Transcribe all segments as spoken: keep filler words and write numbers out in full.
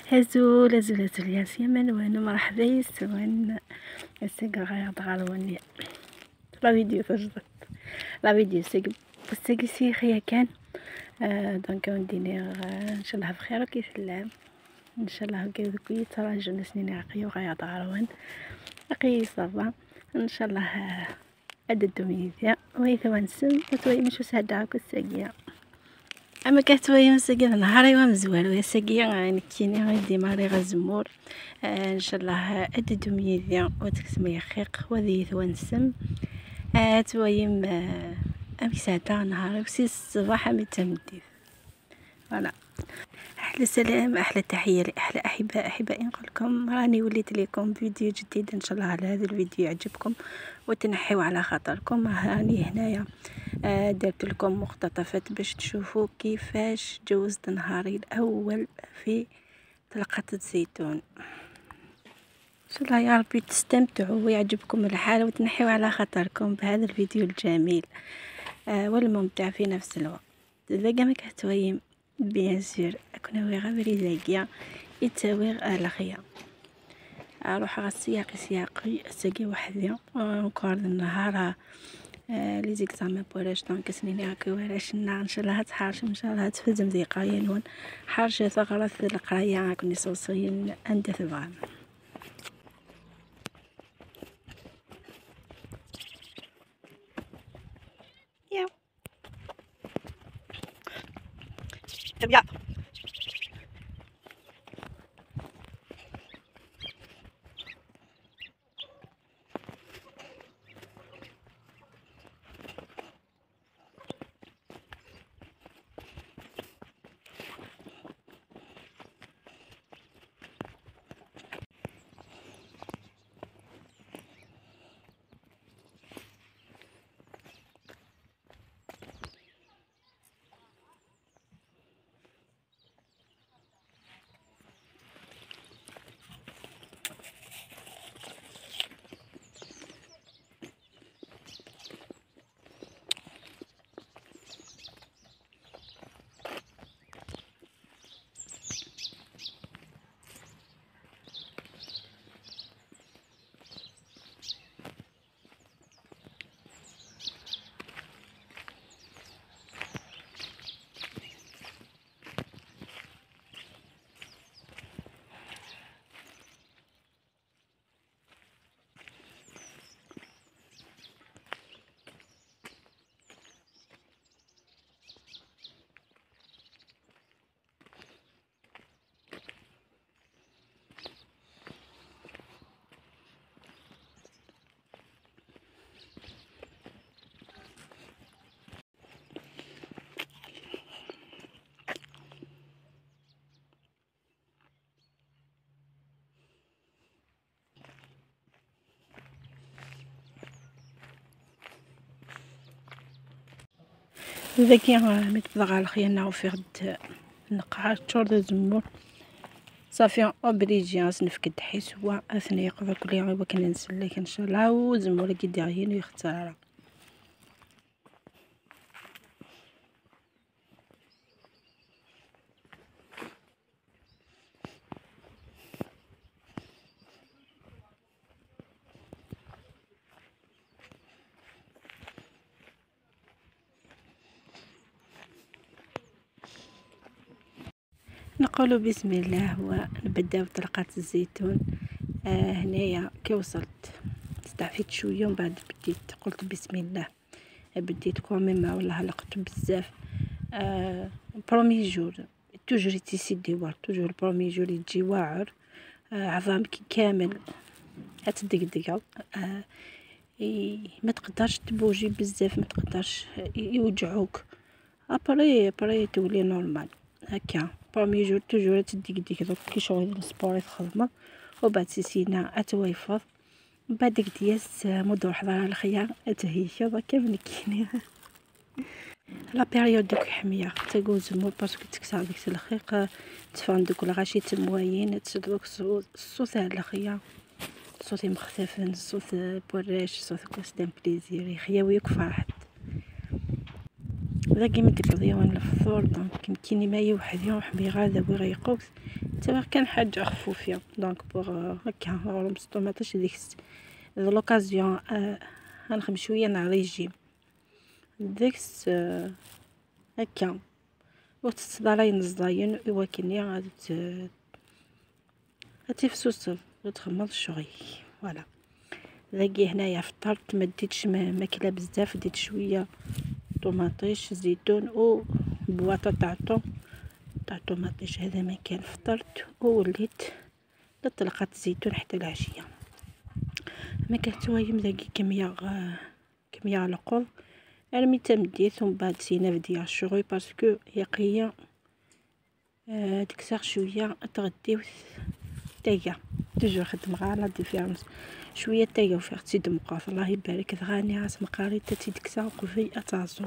Azul, azul, azul, ya s yaman wen, merḥba yes-wen. Ass-agi ɣer-aɣ-d ɣer wen la vidéo tajdidt. La vidéo seg usagi six yakan. Euh, donc, on dîner, euh, ncallah bxir, ok, tellam. Ncallah, ok, deg yettṛajun ass-nni, aqi uɣaleɣ-d ɣer wen. Aqi ça va. Ncallah, euh, ad d-teddum yid-i, wa ad twansem, ad twayem acu sɛeddaɣ akk ass-agi. Am akka ad twayem, ass-agi d nnhar-iw amezwaru, ass-agi, eh, nekkini i d-imariɣ azemmur. Eh, ncallah, eh, ad d-teddum yid-i, wa ad tekksem lxiq, wa ad iyi-twansem. Eh, ad twayem, eh, amek sɛeddaɣ nnhar-iw si ṣṣbeḥ armi d tameddit. Voilà. أحلى سلام، أحلى تحية لأحلى أحباء، أحبائي. نقول لكم راني وليت لكم فيديو جديد، إن شاء الله هذا الفيديو يعجبكم وتنحيو على خاطركم. راني هنايا، آه، درت لكم مقتطفات باش تشوفوا كيفاش جوزت نهاري الأول في طلقة الزيتون. إن شاء الله يا ربي تستمتعوا ويعجبكم الحال وتنحيو على خاطركم بهذا الفيديو الجميل، آه، والممتع في نفس الوقت. Dagi ma k-ttwayim, bien sûr, ad ken-awiɣ abrid-agi i ttawiɣ, ah, lexya. Ruḥeɣ siyaqi siyaqi, ass-agi weḥd-i, ah, encore d nnhar, ah, les examens n warrac, donc ad sen-iniɣ akk i warrac-nneɣ, ncallah ad tḥercem, ncallah ad tfazem di leqraya-nwen. Ḥercet, ɣret leqraya, ad ken-iṣewṣeyen anda tebɣam. Dagi, ah, mi tebda ɣer lexya-nneɣ, ufiɣ-d nneqɛa teččur d azemmur. Safi, obligé, ad s-nefk ddḥis wa, ad ten-yeqḍu kulli i wakken ad nsellek, ncallah, u azemmur-agi d-iɣyin ur ixetter ara. نقولو بسم الله ونبداو طلقات الزيتون. آه، هنايا كي وصلت استعفيت شوية، ومن بعد بديت قلت بسم الله، بديت quand même، والله لقت بزاف. آه، premier jour toujours يتيسيدي وار، toujours premier jour يجي واعر. آه، عظامك كامل غتدقدقها. آه، إي، ما تقدرش تبوجي بزاف، ما تقدرش، ي-، يوجعوك. Après، après تولي normal. هكا، premier jour toujours تدقدق، دوك كي شغل السبور تخدمه، وبعد سيسينا اتويفض. من بعد ديك دياس مدور حضر على الخيار، اتهيكض هكا من كيني. La période دوك حمية، تقول زمور parce que تكسر ديك الخيق، تفهم دوك الغاشي تموايين، تسد دوك الصو-، الصوت على الخيار. صوتي مختفن، صوت بوراش، صوت كاس دان بليزير، يخياويك فرحت. Dagi mi d-yewweḍ yiwen lefṭur, donc nekkini ma i weḥdi ur ḥbiɣ ad awiɣ lqut, ttawiɣ kan ḥaǧa xfufya. Donc pour, euh, akka, aɣrum s ṭumaṭic deg-s. D l'occasion, euh, ad nexdem cwiya n régime. Deg-s, euh, akka. Ur tetteḍ ara ayen ẓẓayen i wakken ad t-, ad tifsuseḍ, ur txemmeḍ ccɣel-ik. Voilà. Dagi hnayeɣ fṭart, ma ddiɣ ma-, makla bezzaf, ddiɣ cwiya ṭumaṭic, zitun u bwaṭa taaṭu, taaṭu ṭumaṭic. Hada ma kan fṭart u wellid la ṭṭelqat zitun ḥtta lɛecya. Ma kan tettwayem dagi kemyaɣ, kemyaɣ lqeḍ armi d tameddit, umbeɛd syin ad bdiɣ ccɣel parce que yaqi-yi, euh, ad kkseɣ cwiya n tɣeddiwt tagi. Toujours xeddmeɣ la différence. Cwiya n tagi ufiɣ-tt-id meqqret, Allah ibarek, dɣa nniɣ-as meqqar-it ad tt-id-kkseɣ uqbel ad teɛṣu.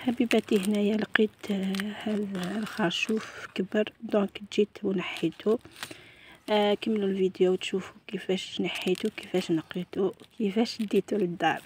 حبيباتي، هنايا لقيت، آه، هذا الخرشوف كبر، donc جيت ونحيتو. آه، كملوا الفيديو وتشوفوا كيفاش نحيتو، كيفاش نقيتو، كيفاش ديتو للدار.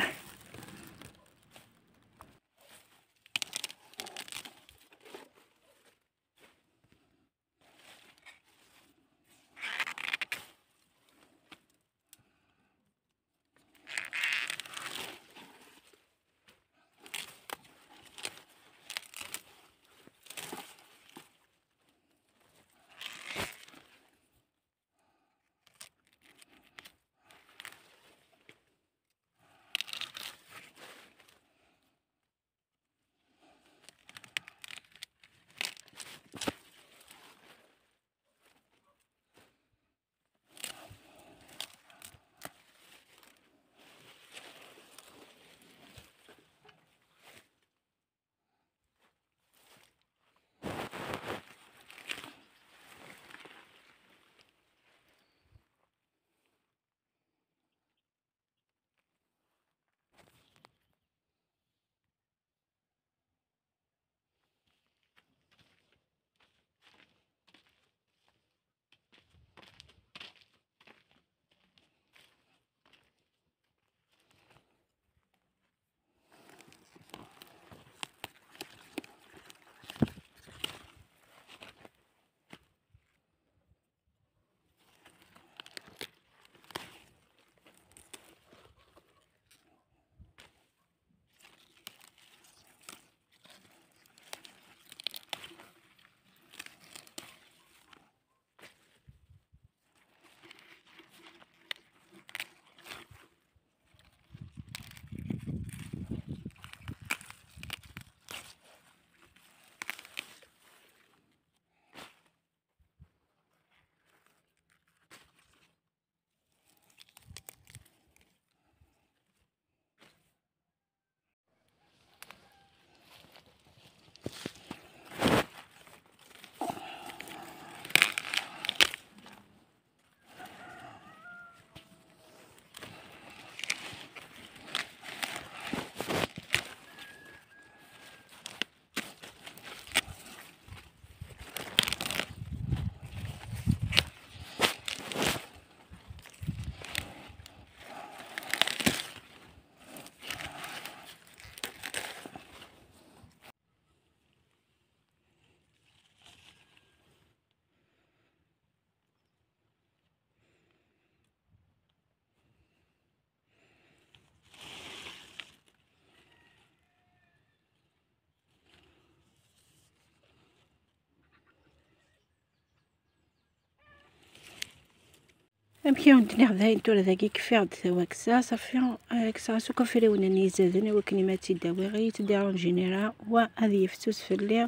Amek i wen-d-nniɣ dayen, tura dagi kfiɣ-d tawaksa, ṣafi, eh, kkseɣ-as akk afriwen-nni izaden i wakken ma tt-id-awiɣ, i yi-tt-id-iṛunjini ra, wa ad yefsus fell-i,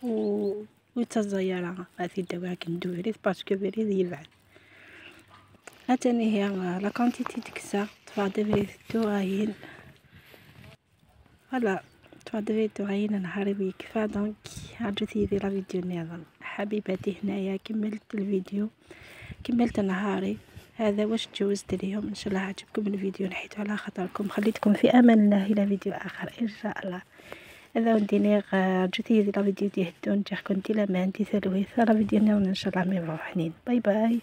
u ur yettaẓay ara, ad t-id-awiɣ akken d ubrid, parce que abrid yebɛed. Atan ihi, eh, la quantité i d-kkseɣ, d Tfeɣ-d abrid tuɣayin. Voilà, tfeɣ-d abrid tuɣayin, nehar-iw yekfa, donc rǧut yid-i la vidéo nniḍen. Ḥabibati, ḥnaya kemmelt lvidéo, kemmelt nehar-i. هذا واش جوزت اليوم، إن شاء الله عجبكم الفيديو، نحيتو على خاطركم، خليتكم في أمان الله إلى فيديو آخر إن شاء الله. هذا وديني، رجوت يدي la vidéo دي هدون، جاكم دي لما عندي ثلويث، la vidéo نيون إن شاء الله مي بروحنين. باي باي.